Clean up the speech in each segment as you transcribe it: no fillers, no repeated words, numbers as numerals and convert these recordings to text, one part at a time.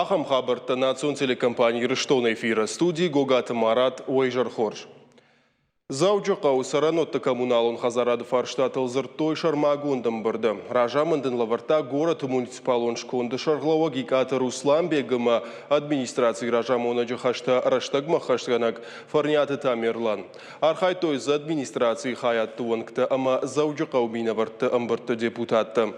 Ахӕм хабӕрттӕ национ телекомпани Ирыстоны эфиры студийы Гогаты Марат уӕ хорз. Дзӕуджыхъӕуы цӕрӕнуӕтты коммуналон хӕдзарады фарстатыл дзырдтой сӕрмагонд ӕмбырды. Разамынд ын лӕвӕрдта горӕты муниципалон сконды сӕргълӕууӕг Икъаты Русланбег ӕмӕ администрацийы разамонӕджы хӕстӕ рӕстӕгмӕ ӕххӕстгӕнӕг Фӕрниаты Тамерлан. Архайдтой дзы администрацийы хайадты уӕнгтӕ ӕмӕ Дзӕуджыхъӕуы минӕвӕртты ӕмбырдты депутаттӕ.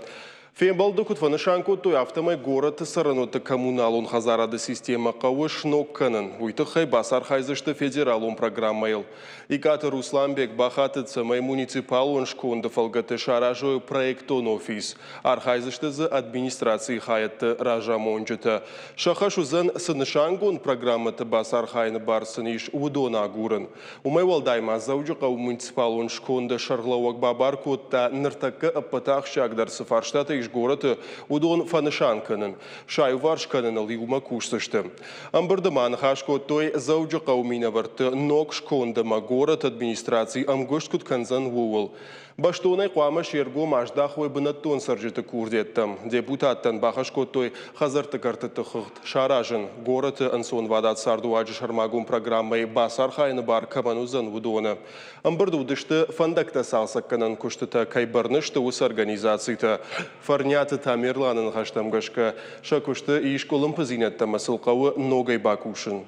Фембӕлды куыд фӕнысан кодтой, афтӕмӕй горӕты цӕрӕнуӕтты коммуналон хӕдзарады системӕ хъӕуы сног кӕнын. Уый тыххӕй бацархайдзысты федералон программӕйыл. Икъаты Русланбег бахатыд, цӕмӕй муниципалон сконды фӕлгӕты саразой проектон офис. Архайдзысты дзы администрацийы хайӕдты разамонджытӕ. Сӕ хӕс уыдзӕн, цы нысангонд программӕты бацархайыны бар сын ис, уыдон агурын. Уымӕй уӕлдай ма Дзӕуджыхъӕуы муниципалон сконды сӕргълӕууӕг бабар кодта, ныртӕккӕ ӕппӕты ахсджиагдӕр цы фарстатӕ ис горӕты, уыдон фӕнысан кӕнын. Сӕ аиуварс кӕныныл иумӕ кусдзысты. Ӕмбырды ма ныхас кодтой Дзӕуджыхъӕуы минӕвӕртты ног сконд ӕмӕ горӕты администраци ӕмгуыст куыд кӕндзӕн, ууыл. Бӕстонӕй хъуамӕ се ргом аздахой бынӕттон цӕрджыты курдиӕттӕм. Депутаттӕн бахӕс кодтой хӕдзӕртты кӕртыты хыгъд саразын, горӕты ӕнцонвадат цардуаджы сӕрмагонд программӕйы бацархайыны бар кӕмӕн уыдзӕн, уыдоны. Ӕмбырды уыдысты фӕндӕгтӕ цалцӕггӕнӕн куыстытӕ кӕй бӕрны сты, уыцы организацитӕ. Фӕрниаты Тамерланы ныхӕстӕм гӕсгӕ, сӕ куысты ис къуылымпыдзинӕдтӕ ӕмӕ сыл хъӕуы ногӕй бакусын.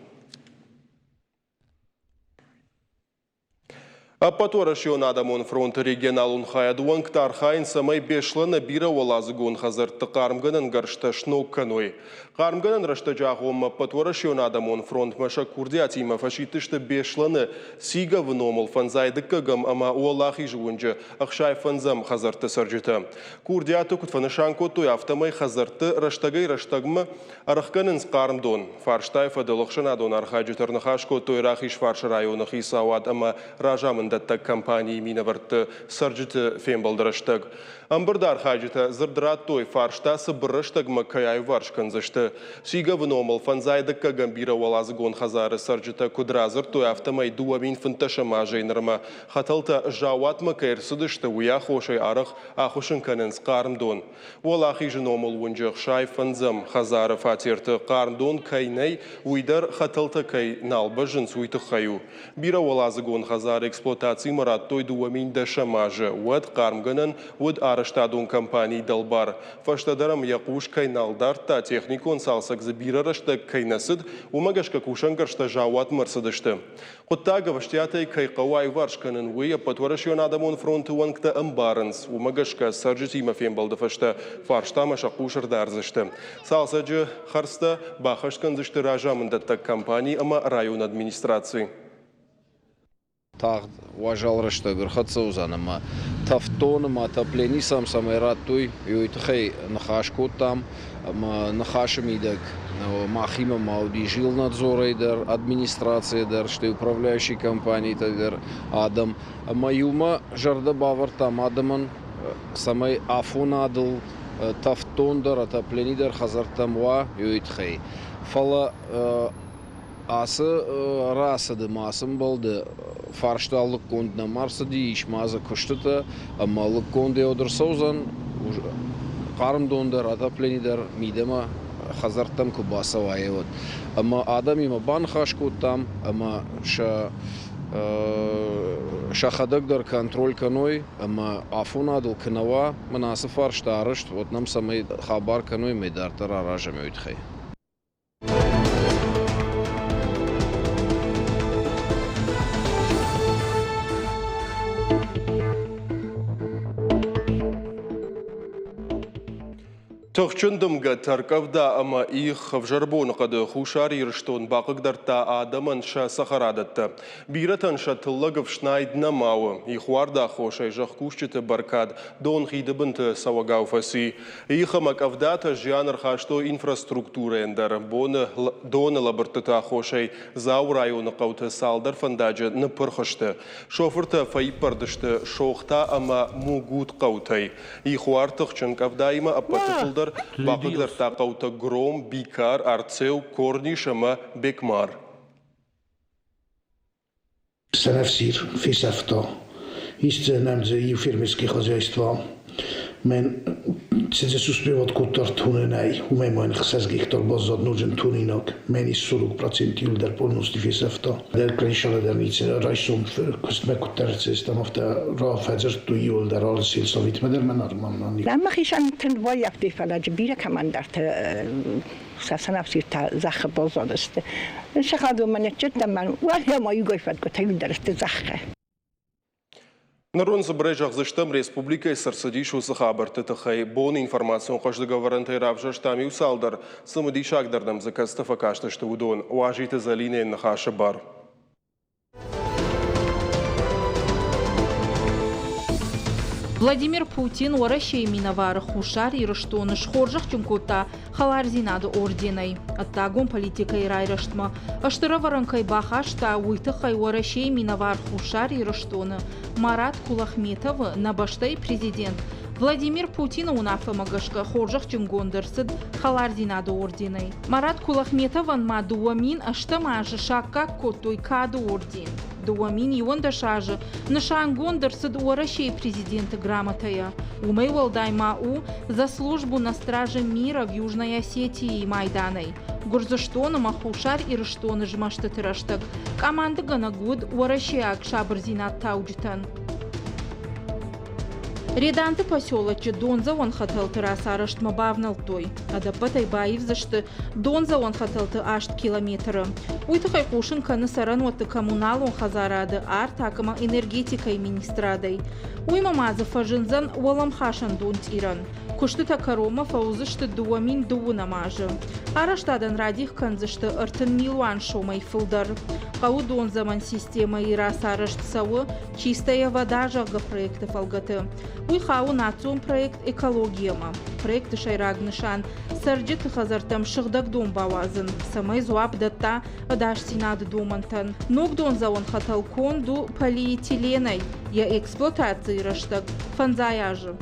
Ӕппӕтуӕрӕсеон адӕмон фронты регионалон хайады уӕнгтӕ архайынц, цӕмӕй Беслӕны бирӕуӕладзыгон хӕдзӕртты хъармгӕнӕн гӕрзтӕ сног кӕной. Хъармгӕнӕн рӕстӕджы агъоммӕ Ӕппӕтуӕрӕсеон адӕмон фронтмӕ сӕ курдиатимӕ фӕсидтысты Беслӕны Сиговы номыл фӕндзай дыккӕгӕм ӕмӕ Уӕлахизы уынджы 65-ӕм хӕдзӕртты цӕрджытӕ. Курдиаты куыд фӕнысан кодтой, афтӕмӕй хӕдзӕртты рӕстӕгӕй-рӕстӕгмӕ Ӕрӕхгӕнынц хъарм дон. Фарстайы фӕдыл ӕхсӕнадон архайджытӕ ӕрныхас кодтой Рахизфарсы районы хицауад ӕмӕ разамындӕттӕг компанийы минӕвӕртты цӕрджыты фембӕлды рӕстӕг. Ӕмбырды архайджытӕ дзырд радтой, фарста цыбыр рӕстӕгмӕ кӕй аиуварс кӕндзысты. Сиговы номыл фӕндзай дыккӕгӕм бирӕуӕладзыгон хӕдзары цӕрджытӕ куыд радзырдтой, афтӕмӕй 2015 азӕй нырмӕ хӕтӕлтӕ заууатмӕ кӕй ӕрцыдысты, уый аххосӕй арӕх ахуыссын кӕнынц хъарм дон. Уӕлахизы номыл уынджы 65-ӕм хӕдзары фатерты хъарм дон кӕй нӕй, уый дӕр хӕтӕлтӕ кӕй нал бӕззынц, уый тыххӕй у. Бирӕуӕладзыгон хӕдзары эксплуатацимӕ радтой 2010 азы, уӕд хъармгӕнӕн уыд арӕзтадон компанийы дӕлбар. Фӕстӕдӕр ӕм йӕ хъус кӕй нал дардта, техникон цалцӕг дзы бирӕ рӕстӕг кӕй нӕ цыд, уымӕ гӕсгӕ кусӕнгӕрзтӕ заууатмӕ ӕрцыдысты. Хъуыддаг ӕвӕстиатӕй кӕй хъӕуы аиуварс кӕнын, уый Ӕппӕтуӕрӕсеон адӕмон фронты уӕнгтӕ ӕмбарынц. Уымӕ гӕсгӕ цӕрджытимӕ фембӕлды фӕстӕ фарстамӕ сӕ хъус ӕрдардзысты. Цалцӕджы хӕрдзтӕ баххӕст кӕндзысты разамындӕттӕг компани ӕмӕ районы администраци. Тагъд уазал рӕстӕг ӕрхӕццӕ уыдзӕн ӕмӕ тӕвддон ӕмӕ отоплени сӕм цӕмӕй радтой, уый тыххӕй ныхас кодтам ӕмӕ ныхасы мидӕг махимӕ ма уыди жилнадзорӕй дӕр, администрацийӕ дӕр, стӕй управляющий компанитӕ дӕр адӕм. Ӕмӕ иумӕ зӕрдӕ бавӕрдтам адӕмӕн, цӕмӕй афонадыл тӕвддон дӕр, отоплени дӕр хӕдзӕрттӕм уа, уый тыххӕй. Фӕлӕ ацы рацыды ма цы ӕмбӕлды фарста лыггонд нӕма ӕрцыди, ис ма дзы куыстытӕ ӕмӕ лыггонд еуд ӕрцӕудзӕн, хъарм дон дӕр, отоплени дӕр мидӕмӕ хӕдзӕрттӕм куы бацӕуа, уӕд. Ӕмӕ адӕмимӕ баныхас кодтам ӕмӕ сӕ сӕхӕдӕг дӕр контроль кӕной ӕмӕ афонадыл куы нӕ уа, мӕнӕ ацы фарста арӕзт, уӕд нӕм цӕмӕй хабар кӕной ӕмӕ дарддӕр аразӕм уый тыххӕй. Тыхджын дымгӕ, тӕрккъӕвда ӕмӕ их ӕвзӕр боныхъӕды Хуссар Ирыстон бахъыгдардта адӕмӕн сӕ цӕхӕрадӕттӕ. Бирӕтӕн сӕ тыллӕг ӕфснайд нӕма у. Ихуарды аххосӕй зӕхкусджыты бӕркад дон хиды бынты цӕуӕгау фӕци. Их ӕмӕ къӕвдатӕ зиан ӕрхастой инфраструктурӕйӕн дӕр. Боны доны лӕбырдтыты аххосӕй Дзауы районы хъӕуты цалдӕр фӕндаджы ныппырх сты. Шофыртӕ фӕиппӕрд сты Сохта ӕмӕ Мугут хъӕутӕй. Ихуард тыхджын къӕвдаимӕ ӕппӕты фылдӕр бахъыгдардта хъӕутӕ Гром, Бикар, Арцеу, Корнис ӕмӕ Бекмар. Сӕнӕфсир фесӕфта. Исдзӕнӕн дзы иу фермерский хозяйство. Мӕн цензесус привод туненӕй, уымӕй ма 6 гектар баззад ноджы тунинаг. Мӕн ис 40% иуылдӕр полностью фесӕфта. Дӕр райсом куыстмӕ куыддӕр ӕрцыдыстӕм, афтӕ рафӕдзырдтой иуылдӕр алы сельсоветмӕ дӕр мӕн арман. Мӕхицӕн тынг вӕййӕгты фӕлӕджы бирӕ кӕмӕндӕрты сӕ сӕнӕфсиртӕ зӕххы баззадысты. Сӕхӕдон мӕ ныччыдтӕн мӕн уӕлӕ ма иугай фӕткъуытӕ иуылдӕр сты зӕххы. Нырон цыбырӕй зӕгъдзыстӕм, республикӕйы цы рцыдис, уыцы хабӕртты тыххӕй. Боны информацион хъӕздыг ӕвӕрӕнтӕй равзӕрстам иу цалдӕр, цымыдисагдӕр нӕм дзы кӕцытӕ фӕкастысты, уыдон. Уазиты Зӕлинӕйы ныхасы бар. Владимир Путин Уӕрӕсейы минӕвары Хуссар Ирыстоны схорзӕхджын кодта Хӕлардзинады орденӕй. Ӕддагон политикӕйы райрӕзтмӕ стыр ӕвӕрӕн кӕй бахаста, уый тыххӕй Уӕрӕсейы минӕвар Хуссар Ирыстоны Марат Кулахметовы нӕ бӕстӕйы президент Владимир Путины уынаффӕмӕ гӕсгӕ хорзӕхджынгонд ӕрцыд Хӕлардзинады орденӕй. Марат Кулахметовӕн ма 2008 азы саккаг кодтой Кады орден. 2011 азы нысангонд ӕрцыд Уӕрӕсейы президенты грамотӕйӕ. Уымӕй уӕлдай ма у «За службу на страже мира в Южной Осетии» майданӕй. Гуырдзыстоны ӕмӕ Хуссар Ирыстоны змӕстыты рӕстӕг къамандыгӕнӕг уыд уӕрӕсейаг сабырдзинад тауджытӕн. Реданты поселочы дондзӕуӕн хӕтӕлты рацарӕзтмӕ бавнӕлдтой. Ӕдӕппӕтӕй баивдзысты дондзӕуӕн хӕтӕлты 8 километры. Уый тыххӕй хъусын кӕны цӕрӕнуӕтты коммуналон хӕдзарады, артаг ӕмӕ энергетикӕйы министрадӕй. Уыимӕ ма дзы фӕзындзӕн уӕлӕмхасӕн донцъирӕн. Куыстытӕ кӕронмӕ фӕуыдзысты 2020 азы. Арӕзтадӕн радих кӕндзысты 30 милуан сомӕй фылдӕр. Хъӕуы дондзӕуӕн системӕйы рацарӕзт цӕуы «Чистая вода», зӕгъгӕ, проекты фӕлгӕты. Уый хауы национ проект «Экология-мӕ». Проекты сӕйраг нысан – цӕрджыты хӕдзӕрттӕм сыгъдӕг дон бауадзын, цӕмӕй дзуапп дӕтта ӕдасдзинады домӕнтӕн. Ног дондзӕуӕн хӕтӕл конд у полиэтиленӕй, йӕ эксплуатацийы рӕстӕг фӕндзай азы.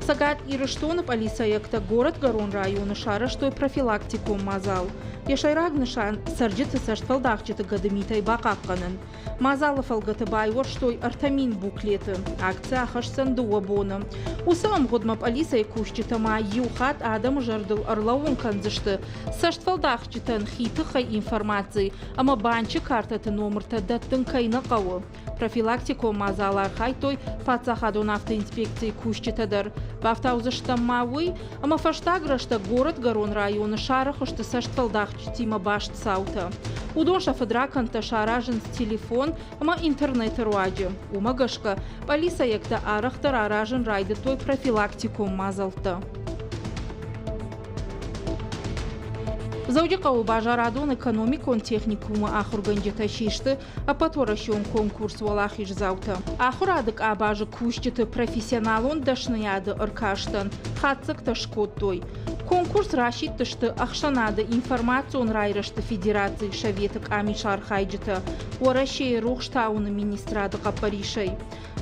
Цӕгат Ирыстоны пъӕлицӕйӕгтӕ горӕтгӕрон районы сарӕзтой профилактикон мадзал. Йӕ сӕйраг нысан – цӕрджыты цӕстфӕлдахджыты гӕдымитӕй бахъахъхъӕнын. Мадзалы фӕлгӕты байуӕрстой 3000 буклеты. Акци ахӕсдзӕн дыууӕ боны. Уыцы ӕмгъуыдмӕ пъӕлицӕйы кусджытӕ ма иу хатт адӕмы зӕрдыл ӕрлӕууын кӕндзысты цӕстфӕлдахджытӕн хи тыххӕй информаци ӕмӕ банчы картӕты номыртӕ дӕттын кӕй нӕ хъӕуы. Профилактикон мадзалы архайдтой паддзахадон автоинспекцийы кусджытӕ дӕр. Бафтаудзыстӕм ма уый, ӕмӕ фӕстаг рӕстӕг горӕтгӕрон районы сарӕх сты цӕстфӕлдахджытимӕ баст цаутӕ. Уыдон сӕ фыдракӕндтӕ саразынц телефон ӕмӕ интернеты руаджы. Уымӕ гӕсгӕ пъӕлицӕйӕгтӕ арӕхдӕр аразын райдыдтой профилактикон мадзӕлттӕ. Дзӕуджыхъӕуы базарадон-экономикон техникумы ахуыргӕнджытӕ систы ӕппӕтуӕрӕсеон конкурс уӕлахиздзаутӕ. Ахуырады къабазы кусджыты профессионалон дӕсныйады ӕркастӕн хатдзӕгтӕ скодтой. Конкурс расидтысты ӕхсӕнады информацион райрӕзты федерацийы советы къамисы архайджытӕ Уӕрӕсейы рухстауыны министрады хъӕппӕрисӕй.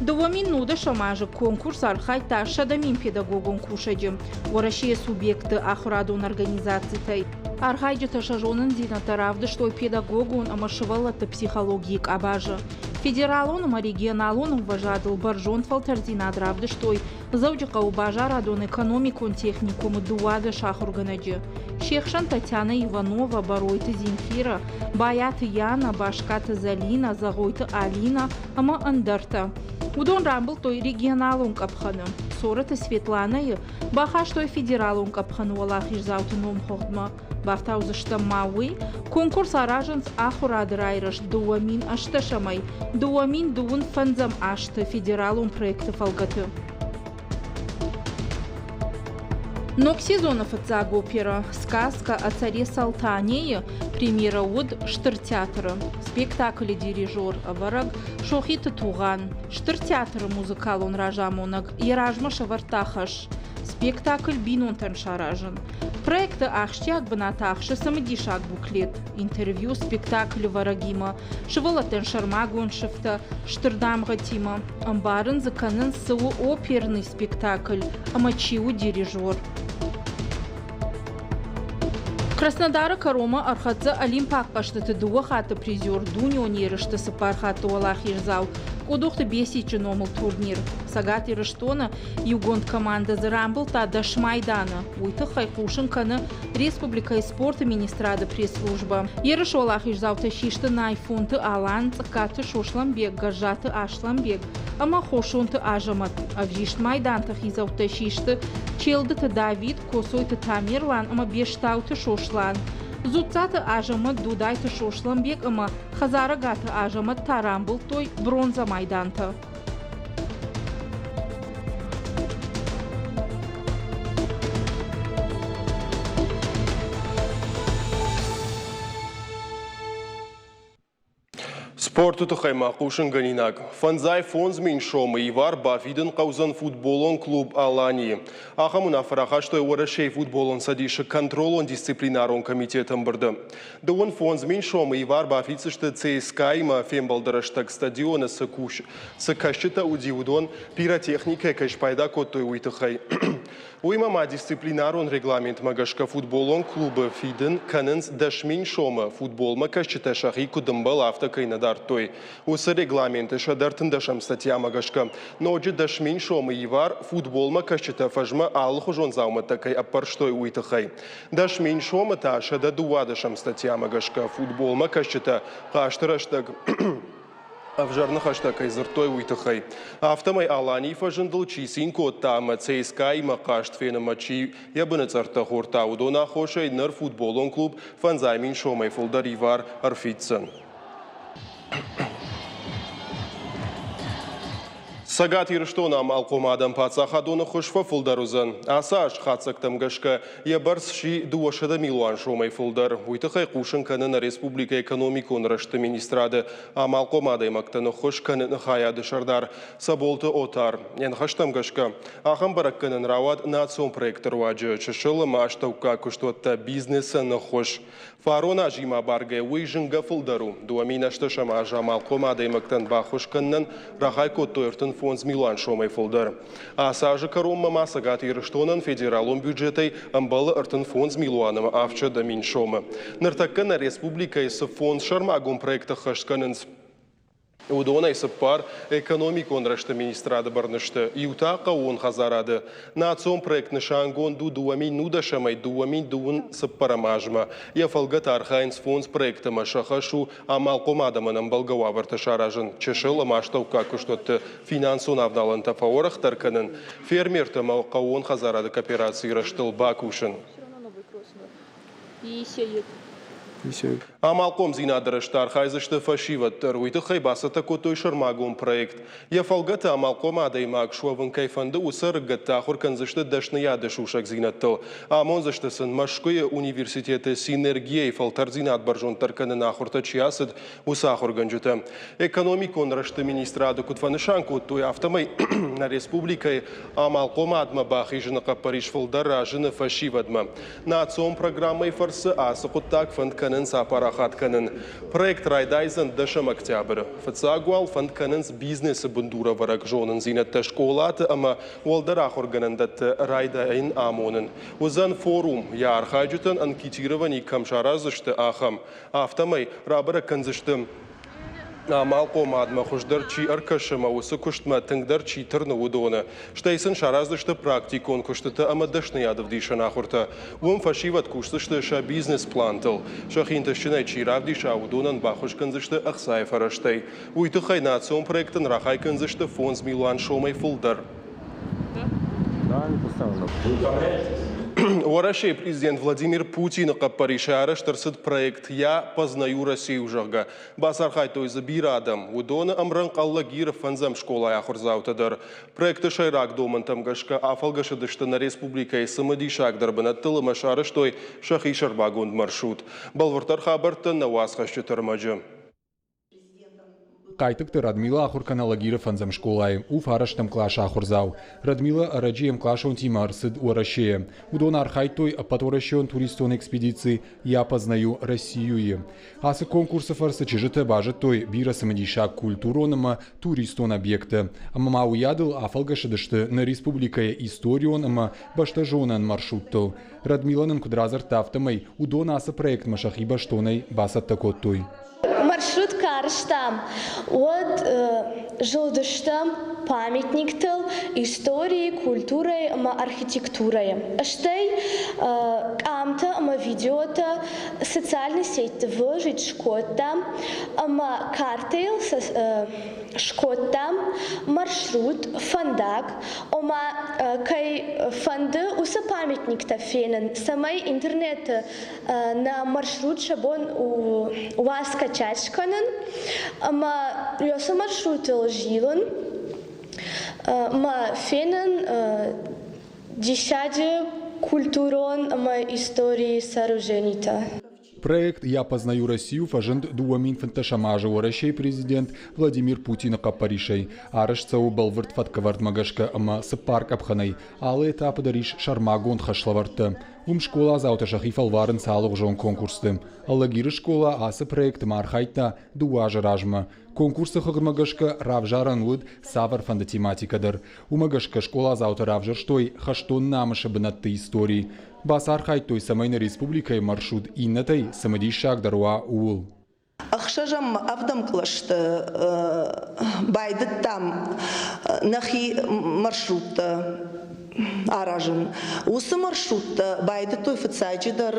2010 азы конкурс архайдта 100 000 педагогон кусӕджы Уӕрӕсейы субъектты ахуырадон организацитӕй. Архайджытӕ сӕ зонындзинӕдтӕ равдыстой педагогон ӕмӕ сывӕллӕтты психологийы къабазы. Федералон ӕмӕ регионалон ӕмвӕзадыл бӕрзонд фӕлтӕрддзинад равдыстой Дзӕуджыхъӕуы базарадон-экономикон техникумы 12 ахуыргӕнӕджы. Се хсӕн Татьяна Иванова, Баройты Земфира, Байаты Яна, Баскаты Зӕлинӕ, Зӕгъойты Алинӕ ӕмӕ ӕндӕртӕ. Уыдон рамбылдтой регионалон къӕпхӕны. Цорӕты Светланӕйы бахастой федералон къӕпхӕны уӕлахиздзауты номхыгъдмӕ. Бафтаудзыстӕм ма уый, конкурс аразынц ахуырады райрӕзт 2018-ӕй 2025 азты федералон проекты фӕлгӕты. Ног сезоны фыццаг оперӕ «Сказка о царе Салтане»-йы премьерӕ уыд Стыр театры. Спектаклы дирижер ӕвӕрӕг Сохиты Тугъан, Стыр театры музыкалон разамонӕг йӕ размӕ сӕвӕрдта хӕс спектакль бинонтӕн саразын. Проекты ахсджиаг бынат ахсы цымыдисаг буклет, интервью спектаклы вӕрӕгимӕ, сывӕллӕттӕн сӕрмагонд сыфтӕ, стыр дамгъӕтимӕ. Ӕмбарын дзы кӕнынц, цы у оперный спектакль ӕмӕ чи у дирижер. Краснодары кӕронмӕ ӕрхӕццӕ Олимпаг хъӕзтыты дыууӕ хатты призер, дунеон ерысты цыппар хатты уӕлахиздзау Къудухты Бесичы номыл турнир. Цӕгат Ирыстоны иугонд командӕ дзы рамбылдта 10 майданы. Уый тыххӕй хъусын кӕны республикӕйы спорты министрады пресс-службӕ. Ерысы уӕлахиздзаутӕ систы Найфонты Алан, Цъыккаты Сосланбег, Гӕззаты Асланбег ӕмӕ Хосонты Азӕмӕт. Ӕвзист майданты хицӕуттӕ систы Челдыты Давид, Коцойты Тамерлан ӕмӕ Бестауты Сослан. Дзуццаты Азӕмӕт, Дудайты Сосланбег ӕмӕ Хӕдзарӕгаты Азӕмӕт та рамбылдтой бронзӕ майдантӕ. Спорты тыххӕй ма хъусынгӕнинаг. Фӕндзай 5000 сомы ивар бафидын хъӕудзӕн футболон клуб «Алани-йы». Ахӕм уынаффӕ рахастой Уӕрӕсейы футболон цӕдисы контролон-дисциплинарон комитеты ӕмбырды. 55 сомы ивар бафиддзысты ЦСКА-имӕ фембӕлды рӕстӕг стадионы цы кӕсджытӕ уыди, уыдон пиротехникӕй кӕй спайда кодтой, уый тыххӕй. Уыимӕ ма дисциплинарон регламентмӕ гӕсгӕ футболон клубы фидын кӕнынц 10 000 сомы, футболмӕ кӕсджытӕ сӕхи куыд ӕмбӕлы, афтӕ кӕй нӕ дардтой. Уыцы регламенты 113-ӕм статьямӕ гӕсгӕ ноджы 10 000 сомы ивар футболмӕ кӕсджытӕ фӕзмӕ алыхуызон дзаумӕттӕ кӕй ӕппӕрстой, уый тыххӕй. 10 000 сомы та 112-ӕм статьямӕ гӕсгӕ футболмӕ кӕсджытӕ хъазты рӕстӕг ӕвзӕр ныхӕстӕ кӕй дзырдтой, уый тыххӕй. Афтӕмӕй Аланийы фӕзындыл чи цин кодта ӕмӕ ЦСКА-имӕ хъазт фенынмӕ чи йӕ быныцъӕрттӕ хордта, уыдон аххосӕй ныр футболон клуб 5000 сомӕй фылдӕр ивар ӕрфиддзӕн. Цӕгат Ирыстоны амалхъом адӕм паддзахадон ӕххуыс фӕфылдӕр уыдзӕн. Ацы аз хатдзӕгтӕм гӕсгӕ йӕ бӕрц сси 200 милуан сомӕй фылдӕр. Уый тыххӕй хъусын кӕны нӕ республикӕйы экономикон рӕзты министрады амалхъом адӕймӕгтӕн ӕххуыс кӕныны хайады сӕрдар Цӕболты Отар. Йӕ ныхӕстӕм гӕсгӕ, ахӕм бӕрӕггӕнӕн рауад национ проекты руаджы чысыл ӕмӕ астӕуккаг куыстуӕттӕ бизнесӕн ӕххуыс. Фарон азимӕ абаргӕ уый зынгӕ фылдӕр у. 2008 азы амалхъом адӕймӕгтӕн баххуыс кӕнынӕн рахай кодтой 35 милуан сомӕй фылдӕр. Ацы азы кӕронмӕ ма Цӕгат Ирыстонӕн федералон бюджетӕй ӕмбӕлы 35 милуан ӕмӕ 700 000 сомы. Ныртӕккӕ нӕ республикӕйы цы фондз сӕрмагонд проекты ӕххӕст кӕнынц, Уыдонӕй цыппар экономикон рӕзты министрады бӕрны сты, иу та хъӕууон хӕдзарады. Национ проект нысангонд у 2010-ӕй 2024 азмӕ. Йӕ фӕлгӕты архайынц фондз проекты ӕмӕ сӕ хӕс у амалхъом адӕмӕн ӕмбӕлгӕ уавӕртӕ саразын, чысыл ӕмӕ астӕуккаг куыстуӕтты финансон авналӕнтӕ фӕуӕрӕхдӕр кӕнын, фермертӕ ӕмӕ хъӕууон хӕдзарады кооперацийы рӕзтыл бакусын. Амалхъомдзинады рӕзты архайдзысты фӕсивӕд дӕр. Уый тыххӕй бацӕттӕ кодтой сӕрмагонд проект. Йӕ фӕлгӕты амалхъом адӕймаг суӕвын кӕй фӕнды, уыцы ӕрыгӕттӕ ахуыр кӕндзысты дӕсныйады сусӕгдзинӕдтыл. Амондзысты сын Мӕскуыйы университеты синергияйы фӕлтӕрддзинад бӕрзонддӕр кӕныны ахуыртӕ чи ацыд, уыцы ахуыргӕнджытӕ. Экономикон рӕзты министрады куыд фӕнысан кодтой, афтӕмӕй нӕ республикӕйы амалхъомадмӕ бахизыны хъӕппӕрис фылдӕр разыны фӕсивӕдмӕ. Национ программӕйы фӕрцы ацы хъуыддаг фӕнд кӕнынц апарахат кӕнын. Проект райдайдзӕн 10 октябры. Фыццаг уал фӕнд кӕнынц бизнесы бындурӕвӕрӕг зонындзинӕдтӕ скъолаты ӕмӕ уӕлдӕр ахуыргӕнӕндӕтты райдайын амонын. Уыдзӕн форум, йӕ архайджытӕн анкетировани кӕм сараздзысты, ахӕм. Афтӕмӕй рабӕрӕг кӕндзысты амалхъомадмӕ хуыздӕр чи ӕркӕсы ӕмӕ уыцы куыстмӕ тынгдӕр чи тырны, уыдоны. Стӕй сын сараздзысты практикон куыстытӕ ӕмӕ дӕсныйадӕвдисӕн ахуыртӕ. Уым фӕсивӕд кусдзысты сӕ бизнес-плантыл. Сӕхи ӕнтыстджынӕй чи равдиса, уыдонӕн баххуыс кӕндзысты ӕхцайы фӕрӕзтӕй. Уый тыххӕй национ проектӕн рахай кӕндзысты 5 милуан сомӕй фылдӕр. Уӕрӕсейы президент Владимир Путины хъӕппӕрисӕй арӕзт ӕрцыд проект «Я познаю Россию», зӕгъгӕ. Бацархайдтой дзы бирӕ адӕм. Уыдоны ӕмрӕнхъ Алагиры фӕндзӕм скъолайы ахуырдзаутӕ дӕр. Проекты сӕйраг домӕнтӕм гӕсгӕ афӕлгӕсыдысты нӕ республикӕйы цымыдисагдӕр бынӕттыл ӕмӕ сарӕзтой сӕхи сӕрмагонд маршрут. Бӕлвырддӕр хабӕрттӕ нӕ уацхӕсджыты ӕрмӕджы. Хъайтыхъты Радмила ахуыр кӕны Алагиры фӕндзӕм скъолайы, у фарӕстӕм къласы ахуырдзау. Радмила ӕрӕджы йе мкъласонтимӕ ӕрцыд Уӕрӕсейӕ. Уыдон архайдтой ӕппӕтуӕрӕсеон туристон экспедици «Я познаю Россию-йы». Ацы конкурсы фӕрцы чызджытӕ базыдтой бирӕ цымыдисаг культурон ӕмӕ туристон объекттӕ, ӕмӕ ма уыйадыл афӕлгӕсыдысты нӕ республикӕйы историон ӕмӕ бӕстӕзонӕн маршруттыл. Радмила нын куыд радзырдта, афтӕмӕй уыдон ацы проектмӕ сӕхи бӕстонӕй бацӕттӕ кодтой. Маршрут куы арызтам, уӕд зылдыстӕм памятниктыл историйы, культурӕйы ӕмӕ архитектурӕйы. Стӕй къамтӕ ӕмӕ видеотӕ социальный сетьты выложить скодтам ӕмӕ картӕйыл скодтам маршрут, фӕндаг, ома кӕй фӕнды, уыцы памятниктӕ фенын, цӕмӕй интернеты нӕ маршрут сӕ бон уа скачать скӕнын ӕмӕ уыцы маршрутыл зилын ӕмӕ фенын диссаджы культурон ӕмӕ историйы сооруженитӕ. Проект «Я познаю Россию» фӕзынд 2015 азы Уӕрӕсейы президент Владимир Путины хъӕппӕрисӕй. Арӕзт цӕуы бӕлвырд фӕткӕвӕрдмӕ гӕсгӕ ӕмӕ цыппар къӕпхӕнӕй. Алы этапы дӕр ис сӕрмагонд хӕслӕвӕрдтӕ. Уым скъоладзаутӕ сӕхи фӕлварынц алыгъуызон конкурсты. Алагиры скъола ацы проекты ма архайдта дыууӕ азы размӕ. Конкурсы хыгъдмӕ гӕсгӕ равзарӕн уыд цавӕрфӕнды тематикӕ дӕр. Уымӕ гӕсгӕ скъоладзаутӕ равзӕрстой хӕстон намысы бынӕтты истори. Бацархайдтой, цӕмӕй нӕ республикӕйы маршрут иннӕтӕй цымыдисагдӕр уа, ууыл. Ӕхсӕзӕм ӕвдӕм кълӕсты байдыдтам нӕхи маршруттӕ аразын. Уыцы маршруттӕ байдыдтой фыццаджыдӕр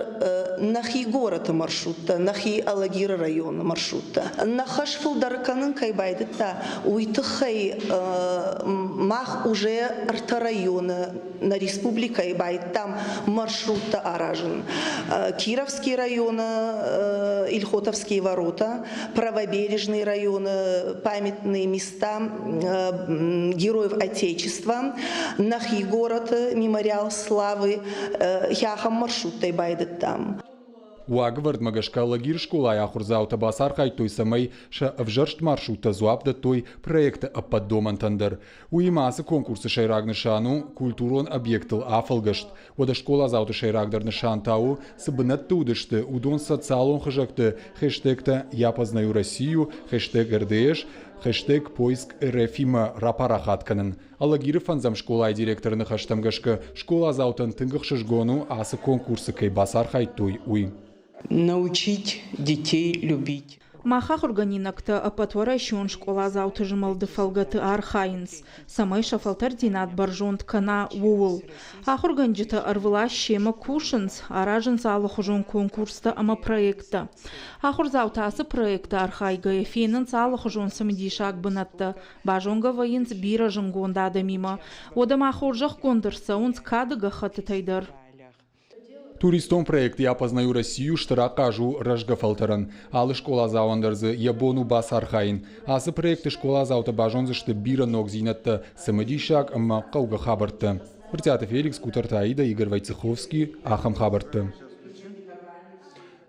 нӕхи горӕты маршруттӕ, нӕхи Алагиры районы маршруттӕ. Нӕ хӕс фылдӕр кӕнын кӕй байдыдта, уый тыххӕй мах уже ӕртӕ районы нӕ республикӕйы байдтам маршруттӕ аразын. Кировский районы Ильхотовские ворота, Правобережный районы памятные места Героев Отечества, нӕхи город Мемориал славы, ахӕм маршруттӕй байдыдтам. Уагӕвӕрдмӕ гӕсгӕ Алагиры скъолайы ахуырдзаутӕ бацархайдтой, цӕмӕй сӕ ӕвзӕрст маршруттӕ дзуапп дӕттой проекты ӕппӕт домӕнтӕн дӕр. Уыимӕ ацы конкурсы сӕйраг нысан у культурон объектыл афӕлгӕст. Уӕдӕ скъоладзауты сӕйрагдӕр нысан та у, цы бынӕтты уыдысты, уыдон социалон хызӕгты хештегтӕ «Я познаю Россию», хештег РДС, хештег «Поиск РФ-имӕ» рапарахат кӕнын. Алагиры фӕндзӕм скъолайы директоры ныхӕстӕм гӕсгӕ, скъоладзаутӕн тынг ӕхсызгон у, ацы конкурсы кӕй бацархайдтой, уый. Научить детей любить. Мах ахуыргӕнинӕгтӕ ӕппӕтуӕрӕсеон скъоладзауты змӕлды фӕлгӕты архайынц, цӕмӕй сӕ фӕлтӕрддзинад бӕрзонд кӕна, ууыл. Ахуыргӕнджытӕ ӕрвылаз семӕ кусынц, аразынц алыхуызон конкурстӕ ӕмӕ проекттӕ. Ахуырдзаутӕ ацы проекты архайгӕйӕ фенынц алыхуызон цымыдисаг бынӕттӕ, базонгӕ вӕййынц бирӕ зынгонд адӕмимӕ. Уӕдӕ ма хорзӕхгонд ӕрцӕуынц кады гӕххӕттытӕй дӕр. Туристон проект «Я познаю Россию» стыр ахъаз у рӕзгӕ фӕлтӕрӕн. Алы скъоладзауӕн дӕр дзы йӕ бон у бацархайын. Ацы проекты скъоладзаутӕ базондзысты бирӕ ногдзинӕдтӕ, цымыдисаг ӕмӕ хъӕугӕ хабӕрттӕ. Брытъиаты Феликс, Къутӕрты Аидӕ, Игорь Войцеховский. Ахӕм хабӕрттӕ.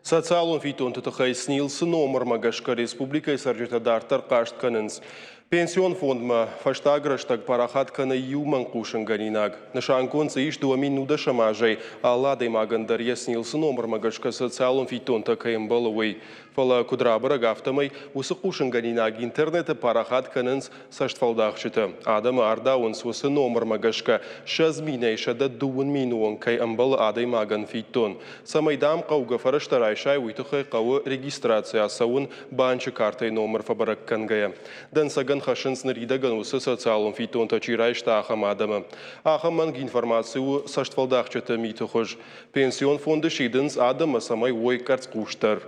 Социалон фиддонты тыххӕй СНИЛС-ы номырмӕ гӕсгӕ республикӕйы цӕрджытӕ дарддӕр хъаст кӕнынц. Пенсион фондмӕ фӕстаг рӕстӕг парахат кӕны иу мӕнгхъусынгӕнинаг. Нысангонд дзы ис 2010 азӕй алы адӕймагӕн дӕр йӕ СНИЛС-ы номырмӕ гӕсгӕ социалон фиддонтӕ кӕй ӕмбӕлы, уый. Фӕлӕ куыд рабӕрӕг, афтӕмӕй уыцы хъусынгӕнинаг интернеты парахат кӕнынц цӕстфӕлдахджытӕ. Адӕмы ардауынц уыцы номырмӕ гӕсгӕ 20 минӕй 130 000 онг кӕй ӕмбӕлы адӕймагӕн фиддон. Цӕмӕй дӕм хъӕугӕ фӕрӕзтӕ райсай, уый тыххӕй хъӕуы регистраци ацӕуын банчы картӕйы номыр фӕбӕрӕг кӕнгӕйӕ. Дӕнцӕгӕн хӕссынц ныридӕгӕн уыцы социалон фиддонтӕ чи райста, ахӕм адӕмы. Ахӕм мӕнг информаци у цӕстфӕлдахджыты миты хуыз. Пенсион фонды сидынц адӕммӕ, цӕмӕй уой къӕрцхъусдӕр.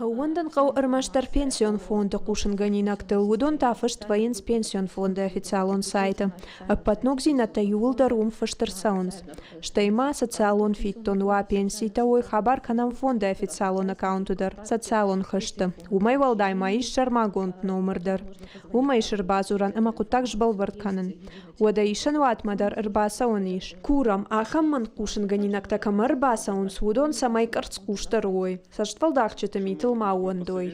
Ӕууӕндын хъӕуы ӕрмӕстдӕр Пенсион фонды хъусынгӕнинӕгтыл, уыдон та фыст вӕййынц Пенсион фонды официалон сайты. Ӕппӕт ногдзинӕдтӕ иууылдӕр уым фыст ӕрцӕуынц. Стӕй ма социалон фиддон уа пенситӕ уой хабар кӕнӕм фонды официалон аккаунты дӕр социалон хызты. Уымӕй уӕлдай ма ис сӕрмагонд номыр дӕр. Уымӕ ис ӕрбадзурӕн ӕмӕ хъуыддаг сбӕлвырд кӕнын. Уӕдӕ исӕнуатмӕ дӕр ӕрбацӕуӕн ис. Курӕм, ахӕм мӕнг хъусынгӕнинӕгтӕ кӕмӕ ӕрбацӕуынц, уыдон цӕмӕй къӕрцхъусдӕр уой, цӕстфӕлдахджыты митыл ма ууӕндой.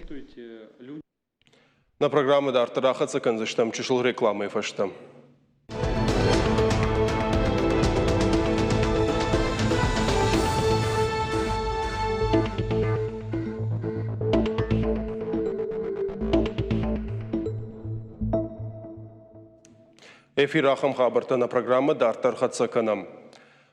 Нӕ программӕ дарддӕр ахӕццӕ кӕндзыстӕм чысыл рекламӕйы фӕстӕ. Эфир ахӕм хабӕрттӕ нӕ программӕ дарддӕр хӕццӕ кӕнӕм.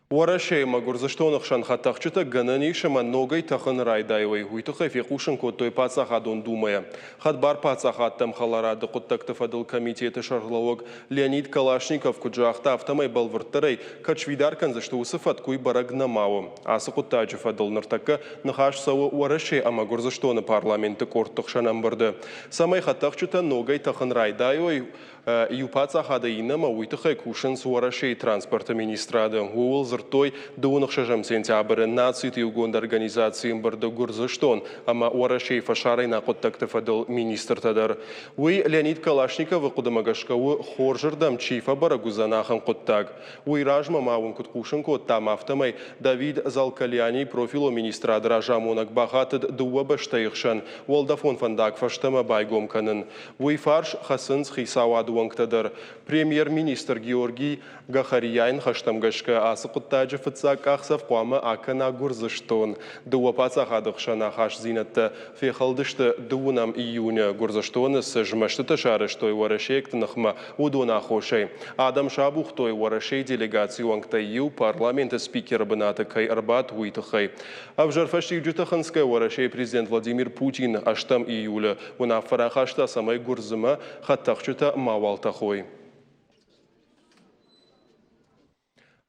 Уӕрӕсейы ӕмӕ Гуырдзыстоны хсӕн хӕдтӕхджытӕ гӕнӕн ис ӕмӕ ногӕй тӕхын райдайой. Уый тыххӕй фехъусын кодтой Паддзахадон Думӕйы. Хӕдбар паддзахадтӕм хӕларады хъуыддӕгты фӕдыл комитеты сӕргълӕууӕг Леонид Калашников куыд загъта, афтӕмӕй бӕлвырддӕрӕй кӕд сфидар кӕндзысты уыцы фӕтк, уый бӕрӕг нӕма у. Ацы хъуыддаджы фӕдыл ныртӕккӕ ныхас цӕуы Уӕрӕсе ӕмӕ Гуырдзыстоны парламентты къордты хсӕн ӕмбырды. Цӕмӕй хӕдтӕхджытӕ ногӕй тӕхын райдайой, Иу паддзахадӕй иннӕмӕ уый тыххӕй кусынц Уӕрӕсейы транспорты министрады. Ууыл дзырдтой дыууын ӕхсӕзӕм сентябры Нациты иугонд организацийы ӕмбырды Гуырдзыстон ӕмӕ Уӕрӕсейы фӕсарӕйнаг хъуыддӕгты фӕдыл министртӕ дӕр. Уый Леонид Калашниковы хъуыдымӕ гӕсгӕ у, хорзырдӕм чи фӕбӕрӕг уыдзӕн, ахӕм хъуыддаг. Уый размӕ ма уын куыд хъусын кодтам, афтӕмӕй Давид Залкалиани профилон министрады разамонӕг бахатыд дыууӕ бӕстӕйы хсӕн уӕлдӕфон фӕндаг фӕстӕмӕ байгом кӕнын. Уый фарс хӕцынц хицауады уӕнгтӕ дӕр. Премьер-министр Георгий Гахарияйы ныхӕстӕм гӕсгӕ ацы хъуыддаджы фыццаг къахдзӕф хъуамӕ акӕна Гуырдзыстон. Дыууӕ паддзахады хсӕн ахастдзинӕдтӕ фехӕлдысты дыууынӕм июны Гуырдзыстоны цы змӕстытӕ сарӕзтой уӕрӕсейӕгты ныхмӕ, уыдон аххосӕй. Адӕм сабухтой Уӕрӕсейы делегацийы уӕнгтӕй иу парламенты спикеры бынаты кӕй ӕрбадт, уый тыххӕй. Ӕвзӕр фӕстиуджыты хынцгӕ Уӕрӕсейы президент Владимир Путин ӕстӕм июлы уынаффӕ рахаста, цӕмӕй Гуырдзымӕ хӕдтӕхджытӕ мауал тӕхой.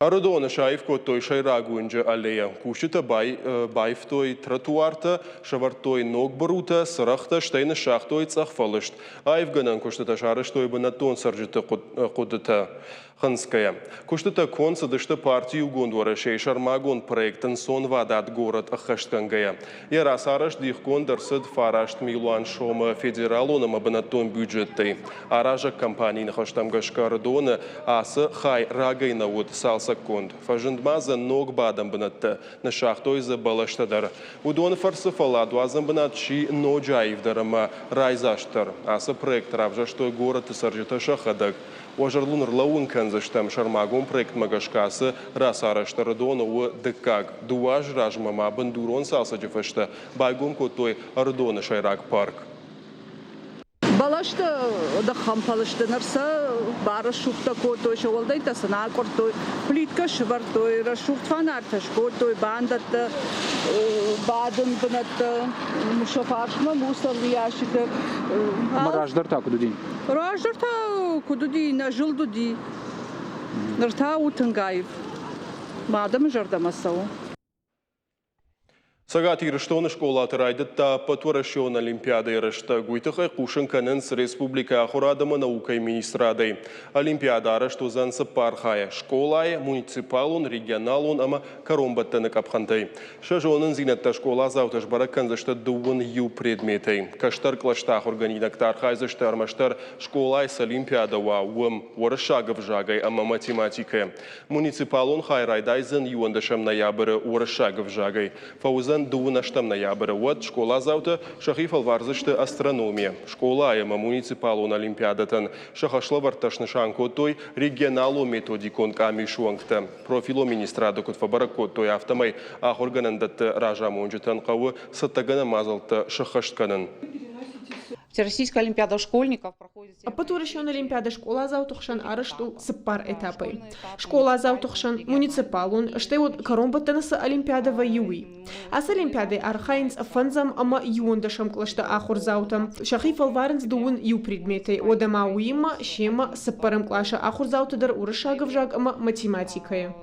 Ӕрыдоны саив кодтой сӕйраг уынджы аллейӕ. Кусджытӕ баивтой тротуартӕ, сӕвӕрдтой ног бырутӕ, цырӕгътӕ, стӕй ныссагътой цъӕх фӕлыст. Аивгӕнӕн куыстытӕ сарӕзтой бынӕттон цӕрджыты хъуыдытӕ хынцгӕйӕ. Куыстытӕ конд цыдысты парти Иугонд Уӕрӕсейы сӕрмагонд проект Ӕнцонвадат город ӕххӕстгӕнгӕйӕ. Йӕ рацарӕзт дихгонд ӕрцыд 9 милуан сомы федералон ӕмӕ бынӕттон бюджеттӕй. Аразӕг компанийы ныхӕстӕм гӕсгӕ Ӕрыдоны ацы хай рагӕй нӕ уыд цалцӕггонд. Фӕзынд ма дзы ног бадӕн бынӕттӕ, ныссагътой дзы бӕлӕстӕ дӕр. Уыдоны фӕрцы фӕлладуадзӕн бынат сси ноджы аивдӕр ӕмӕ райдзастдӕр. Ацы проект равзӕрстой горӕты цӕрджытӕ сӕхӕдӕг. Уӕ зӕрдыл ныллӕууын кӕндзыстӕм, сӕрмагонд проектмӕ гӕсгӕ ацы рацарӕзт Ӕрыдоны у дыккаг. Дыууӕ азы размӕ ма бындурон цалцӕджы фӕстӕ байгом кодтой Ӕрыдоны сӕйраг парк. Бӕлӕсты ныххӕмпӕл сты, ныр сӕ барӕсугъдтӕ кодтой, сӕ уӕлдӕйттӕ сын акъуырдтой, плиткӕ сывӕрдтой, рӕсугъд фонартӕ скодтой, бандӕттӕ, бадын бынӕттӕ, сӕ фарсмӕ мусоры ящиктӕ. Ӕмӕ раздӕр та куыд уыди? Раздӕр та куыд уыди, нӕ зылд уыди. Ныр та у тынг аив. Мӕ адӕмы зӕрдӕмӕ цӕуы. Цӕгат Ирыстоны скъолаты райдыдта ӕппӕтуӕрӕсеон олимпиадӕйы рӕстӕг. Уый тыххӕй хъусын кӕнынц республикӕйы ахуырад ӕмӕ наукӕйы министрадӕй. Олимпиадӕ арӕзт уыдзӕн цыппар хайӕ – скъолайы, муниципалон, регионалон ӕмӕ кӕронбӕттӕны къӕпхӕнтӕй. Сӕ зонындзинӕдтӕ скъоладзаутӕ сбӕрӕг кӕндзысты дыууын иу предметӕй. Кӕстӕр кълӕсты ахуыргӕнинӕгтӕ архайдзысты ӕрмӕстдӕр скъолайы цы олимпиадӕ уа, уым, уырыссаг ӕвзагӕй ӕмӕ математикӕйӕ. Муниципалон хай райдайдзӕн иуӕндӕсӕм ноябры уырыссаг ӕвзагӕй, фӕуыдзӕн дыууын ӕстӕм ноябры. Уӕд скъоладзаутӕ сӕхи фӕлвардзысты астрономийӕ. Скъолайы ӕмӕ муниципалон олимпиадӕтӕн сӕ хӕслӕвӕрдтӕ снысан кодтой регионалон методикон къамисы уӕнгтӕ. Профилон министрады куыд фӕбӕрӕг кодтой, афтӕмӕй ахуыргӕнӕндӕтты разамонджытӕн хъӕуы цӕттӕгӕнӕн мадзӕлттӕ сӕххӕст кӕнын. Всероссийская олимпиада школьников проходит Ӕппӕтуӕрӕсеон олимпиадӕ скъоладзауты хсӕн арӕзт у цыппар этапӕй. Скъоладзауты хсӕн муниципалон, стӕй уӕд кӕронбӕттӕны цы олимпиадӕ вӕййы, уый. Ацы олимпиадӕйы архайынц фӕндзӕм ӕмӕ иуӕндӕсӕм кълӕсты ахуырдзаутӕ. Сӕхи фӕлварынц дыууын иу предметӕй, уӕдӕ ма уыимӕ семӕ цыппӕрӕм къласы ахуырдзаутӕ дӕр уырыссаг ӕвзаг ӕмӕ математикӕйы.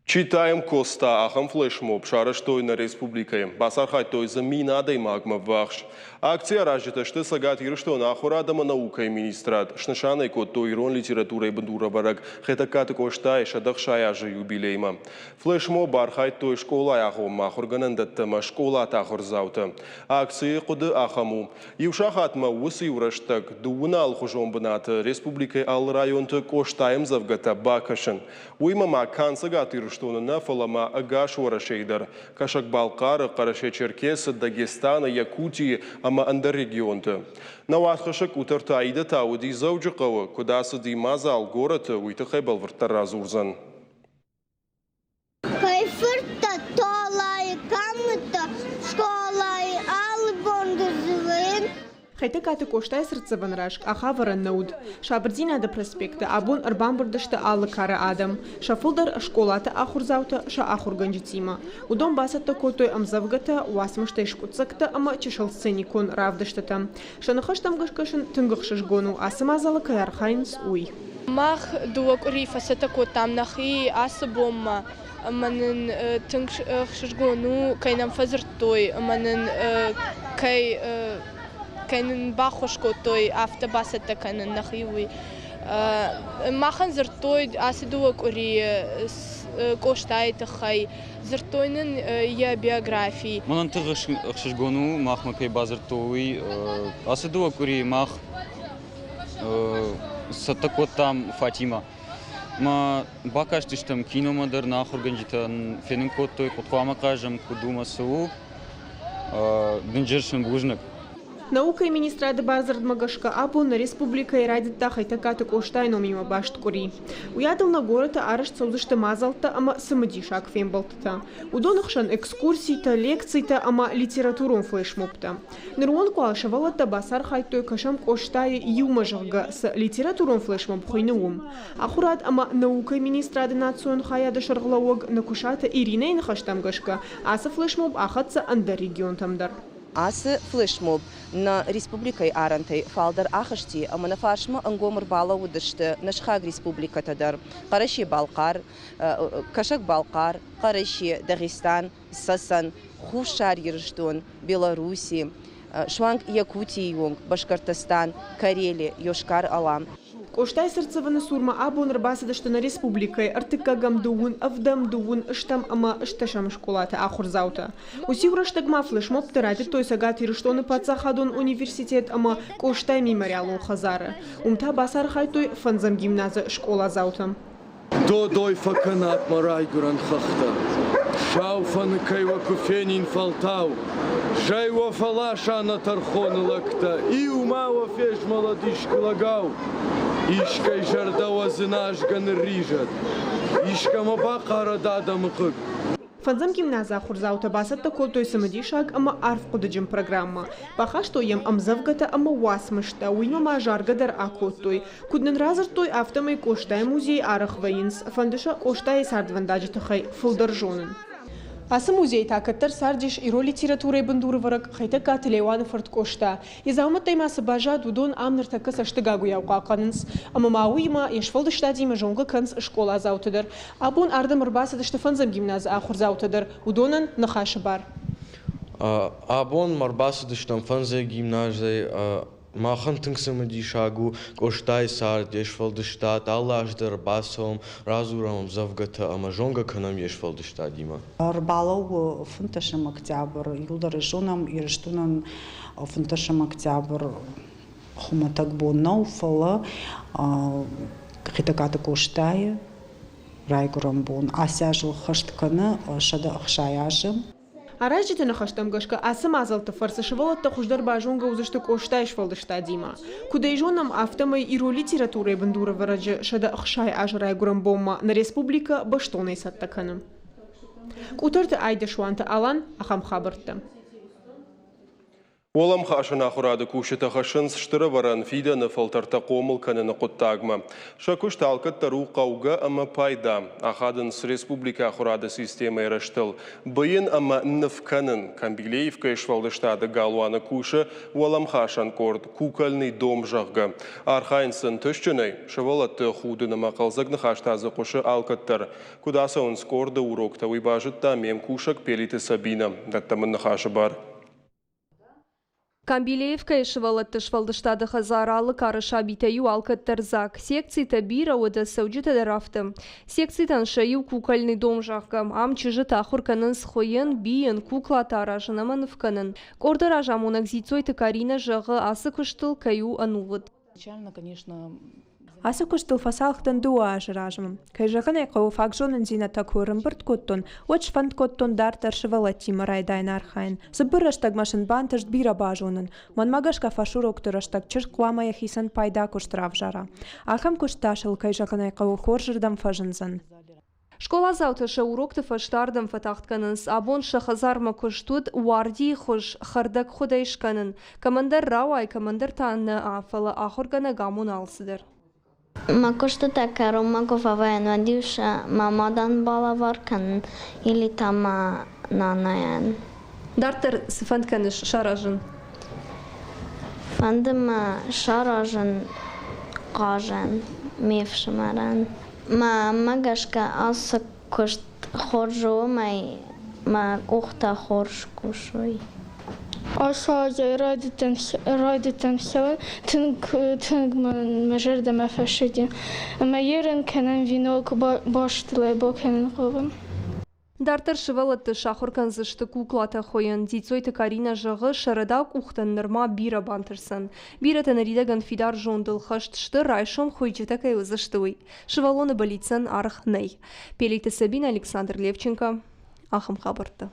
Читаем Коста ахӕм флешмоб сарӕзтой нӕ республикӕйы. Бацархайдтой дзы 1000 адӕймагмӕ ввахс. Акци аразджытӕ сты Цӕгат Ирыстоны ахуырад ӕмӕ наукӕйы министрад. Снысан ӕй кодтой ирон литературӕйы бындурӕвӕрӕг Хетӕгкаты Къостайы 160 азы юбилеймӕ. Флешмоб архайдтой скъолайы агъоммӕ ахуыргӕнӕндӕттӕ ӕмӕ скъолаты ахуырдзаутӕ. Акцийы хъуыды ахӕм у. Иу сахатмӕ уыцы иу рӕстӕг дыууын алыхуызон бынаты республикӕйы алы районты Къостайы ӕмдзӕвгӕтӕ бакӕсын. Уыимӕ ма канд Цӕгат Ирыстоны. Ирыстоны нӕ, фӕлӕ ма ӕгас Уӕрӕсейы дӕр, Кӕсӕг-Балхъары, Хъӕрӕсе-Черкесы, Дагестаны, Якутийы ӕмӕ ӕндӕр регионты. Нӕ уацхӕссӕг Къутӕрты Аидӕ та уыди Дзӕуджыхъӕуы, куыд ацыди мадзал горӕты, уый тыххӕй бӕлвырддӕр радзурдзӕн. Кӕй фырттӕ Толайы кӕмттӕ скъолайы алы бон дӕр дзурын. Хетӕгкаты Къостайы цыртдзӕвӕн раз къахӕвӕрӕн нӕ уыд. Сабырдзинады проспекты абон ӕрбамбырд сты алы кары адӕм. Сӕ фылдӕр скъолаты ахуырдзаутӕ сӕ ахуыргӕнджытимӕ. Уыдон бацӕттӕ кодтой ӕмдзӕвгӕтӕ, уацмыстӕй скъуыддзӕгтӕ ӕмӕ чысыл сценикон равдыстытӕ. Сӕ ныхӕстӕм гӕсгӕ сын тынг ӕхсызгон у, ацы мадзалы кӕй архайынц, уый. Мах дыууӕ къуыри фӕцӕттӕ кодтам нӕхи ацы бонмӕ ӕмӕ нын тынг ӕхсызгон у, кӕй нӕм фӕдзырдтой ӕмӕ нын кӕй кӕй нын баххуыс кодтой афтӕ бацӕттӕ кӕнын нӕхи, уый. Махӕн дзырдтой ацы дыууӕ къуырийы Къостайы тыххӕй, дзырдтой нын йӕ биографи. Мӕнӕн тынг ӕхсызгон у, махмӕ кӕй бадзырдтой, уый. Ацы дыууӕ къуырийы мах цӕттӕ кодтам Фатимӕ. Ма бакастыстӕм киномӕ дӕр, нӕ ахуыргӕнджытӕн фенын кодтой, куыд хъуамӕ хъазӕм, куыд у мӕ цы у. Дынджыр сын бузныг. Наукӕйы министрады бардзырдмӕ гӕсгӕ абон нӕ республикӕйы райдыдта Хетӕгкаты Къостайы номимӕ баст къуыри. Уыйадыл нӕ горӕты арӕзт цӕудзысты мадзӕлттӕ ӕмӕ цымыдисаг фембӕлдтытӕ. Уыдоны хсӕн экскурситӕ, лекцитӕ ӕмӕ литературон флешмобтӕ. Нырыонг уал сывӕллӕттӕ бацархайдтой кӕсӕм Къостайы иумӕ, зӕгъгӕ, цы литературон флешмоб хуыйны, уым. Ахуырад ӕмӕ наукӕйы министрады национ хайады сӕргълӕууӕг Ныкуысаты Иринӕйы ныхӕстӕм гӕсгӕ, ацы флешмоб ахӕццӕ ӕндӕр регионтӕм дӕр. Ацы флешмоб нӕ республикӕйы арӕнтӕй фалдӕр ахызти ӕмӕ нӕ фарсмӕ ӕнгом ӕрбалӕууыдысты нӕ сыхаг республикӕтӕ дӕр, Хъӕрӕсе-Балхъар, Кӕсӕг-Балхъар, Хъӕрӕсе, Дагъистан, Цӕцӕн, Хуссар Ирыстон, Белорусси, суанг Якутийы онг, Башкортостан, Карели, Йошкар-Ола. Къостайы цыртдзӕвӕны цурмӕ абон ӕрбацыдысты нӕ республикӕйы ӕртыккӕгӕм, дыууын ӕвдӕм, дыууын стӕм ӕмӕ стӕсӕм скъолаты ахуырдзаутӕ. Уыциу рӕстӕг ма флешмобтӕ райдыдтой Цӕгат Ирыстоны паддзахадон университет ӕмӕ Къостайы мемориалон хӕдзары. Уым та бацархайдтой фӕндзӕм гимназы скъоладзаутӕ. Додой фӕкӕнат мӕ райгуырӕн хӕхтӕ, Сау фӕныкӕй уӕ куы фенин фӕлтау, Зӕй уӕ фӕласа нӕ тӕрхоны лӕгтӕ, Иу ма уӕ фезмӕлӕд искуы лӕгау. Искӕй зӕрдӕ уӕ дзыназгӕ нырризӕд, Искӕмӕ бахъарӕд адӕмы хъыг. Фӕндзӕм гимназы ахуырдзаутӕ бацӕттӕ кодтой цымыдисаг ӕмӕ арфхъуыдыджын программӕ. Бахастой йӕм ӕмдзӕвгӕтӕ ӕмӕ уацмыстӕ, уыимӕ ма заргӕ дӕр акодтой. Куыд нын радзырдтой, афтӕмӕй Къостайы музейы арӕх вӕййынц, фӕнды сӕ Къостайы цардвӕндаджы тыххӕй фылдӕр зонын. Ацы музейы та кӕддӕр цардис ирон литературӕйы бындурӕвӕрӕг Хетӕгкаты Леуаны фырт Къоста. Йӕ дзаумӕттӕй ма цы баззад, уыдон ам ныртӕккӕ цӕстыгагуыйау хъахъхъӕнынц. Ӕмӕ ма уыимӕ йе сфӕлдыстадимӕ зонгӕ кӕнынц скъоладзауты дӕр. Абон ардӕм ӕрбацыдысты фӕндзӕм гимназы ахуырдзаутӕ дӕр, уыдонӕн ныхасы бар. Абон ма ӕрбацыдыстӕм фӕндзӕм гимназӕй. Махӕн тынг цымыдисаг у Къостайы цард, йе сфӕлдыстад. Алы аз дӕр бацӕуӕм, радзурӕм ӕмдзӕвгӕтӕ ӕмӕ зонгӕ кӕнӕм йе сфӕлдыстадимӕ. Ӕрбалӕууы фынтӕсӕм октябрь. Иуылдӕр зонӕм, Ирыстонӕн фынтӕсӕм октябрь хуымӕтӕг бон нӕу, фӕлӕ Хетӕгкаты Къостайы райгуырӕн бон ацы аз ыл хӕст кӕны 160 азы. Аразджыты ныхӕстӕм гӕсгӕ ацы мадзӕлтты фӕрцы сывӕллӕттӕ хуыздӕр базонгӕ уыдзысты Къостайы сфӕлдыстадимӕ. Куыд ӕй зонӕм, афтӕмӕй ирон литературӕйы бындурӕвӕрӕджы 160 азы райгуырӕн бонмӕ нӕ республикӕ бӕстонӕй цӕттӕ кӕны. Къутӕрты Айдӕсуанты Алан ахӕм хабӕрттӕ. Уӕлӕмхасӕн ахуырады кусджытӕ хӕссынц стыр ӕвӕрӕн фидӕны фӕлтӕртӕ хъомыл кӕныны хъуыддагмӕ. Сӕ куыст алкӕддӕр у хъӕугӕ ӕмӕ пайда, ахадынц республикӕ ахуырады системӕйы рӕзтыл. Быйын ӕмӕ ныв кӕнын Камбилеевкӕйы сфӕлдыстады галуаны кусы уӕлӕмхасӕн къорд «Кукольный дом», зӕгъгӕ. Архайынц ӕнтыстджынӕй, сывӕллӕтты худын ӕмӕ хъӕлдзӕг ныхӕстӕ дзы хъуысы алкӕддӕр. Куыд ацӕуынц къорды уроктӕ, уый базыдта ме мкусӕг Пелиты Сабинӕ. Дӕттӕм ын ныхасы бар. Камбилеевкӕйы сывӕллӕтты сфӕлдыстады хӕдзар алы кары сабитӕ иу алкӕддӕр дзаг. Секцитӕ бирӕ уыд, цӕуджытӕ дӕр афтӕ. Секцитӕн сӕ иу кукольный дом, зӕгъгӕ, ам чызджытӕ ахуыр кӕнынц хуыйын, бийын, куклатӕ аразын ӕмӕ ныв кӕнын. Къорды разамонӕг Дзиццойты Каринӕ зӕгъы, ацы куыстыл кӕй у ӕнувыд. Ацы куыстыл фӕцалх дӕн дыууӕ азы размӕ. Кӕй зӕгъын ӕй хъӕуы, фаг зонындзинӕдтӕ куы ӕрӕмбырд кодтон, уӕд сфӕнд кодтон дарддӕр сывӕллӕттимӕ райдайын архайын. Цыбыр рӕстӕгмӕ сын бантыст бирӕ базонын. Мӕнмӕ гӕсгӕ фӕсурокты рӕстӕг чызг хъуамӕ йӕхицӕн пайда куыст равзара. Ахӕм куыст та сыл, кӕй зӕгъын ӕй хъӕуы, хорзырдӕм фӕзындзӕн. Скъоладзаутӕ сӕ урокты фӕстӕ ардӕм фӕтагъд кӕнынц. Абон сӕ хӕдзармӕ куыст уыд уардийы хуыз хӕрдӕгхуыдӕй скӕнын. Кӕмӕндӕр рауайы, кӕмӕндӕр та нӕ, фӕлӕ ахуыргӕнӕг амоны алцыдӕр. Мӕ куыстытӕ кӕронмӕ куы фӕвӕййын, уӕд-иу сӕ мӕ мадӕн балӕвар кӕнын или та мӕ нанайӕн. Дарддӕр цы фӕнд кӕныс саразын? Фӕнды мӕ саразын хъазӕн ме фсымӕрӕн. Мӕнмӕ гӕсгӕ ацы куыст хорз у ӕмӕ мӕ къухтӕ хорз кусой. Ацы азӕй райдыдтан цӕуын, тынг тынг мӕ зӕрдӕмӕ фӕцыди. Ӕмӕ ерын кӕнӕм венок бӕстылӕй бакӕнын хъавӕм. Дарддӕр сывӕллӕтты сахуыр кӕндзысты куклатӕ хуыйын. Дзиццойты Каринӕ зӕгъы, сӕ рӕдау къухтӕн нырма бирӕ бантысдзӕн. Бирӕтӕ ныридӕгӕн фидар зондыл хӕст сты, райсом хуыйджытӕ кӕй уыдзысты, уый. Сывӕллоны бӕллицӕн аргъ нӕй. Пелиты Сабинӕ, Александр Левченко. Ахӕм хабӕрттӕ.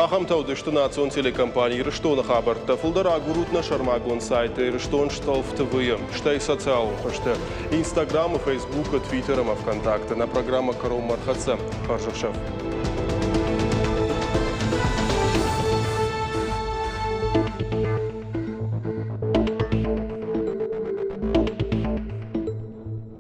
Ахӕмтӕ уыдысты национ телекомпани Ирыстоны хабӕрттӕ. Фылдӕр агурут нӕ сӕрмагонд сайты Ирыстон Стъӕлф ТВ-йы, стӕй социалон хызты, Инстаграмы, Фейсбукы, Твиттеры ӕмӕ ВКонтакты. Нӕ программӕ кӕронмӕ ӕрхӕццӕ. Хӕрзӕхсӕв.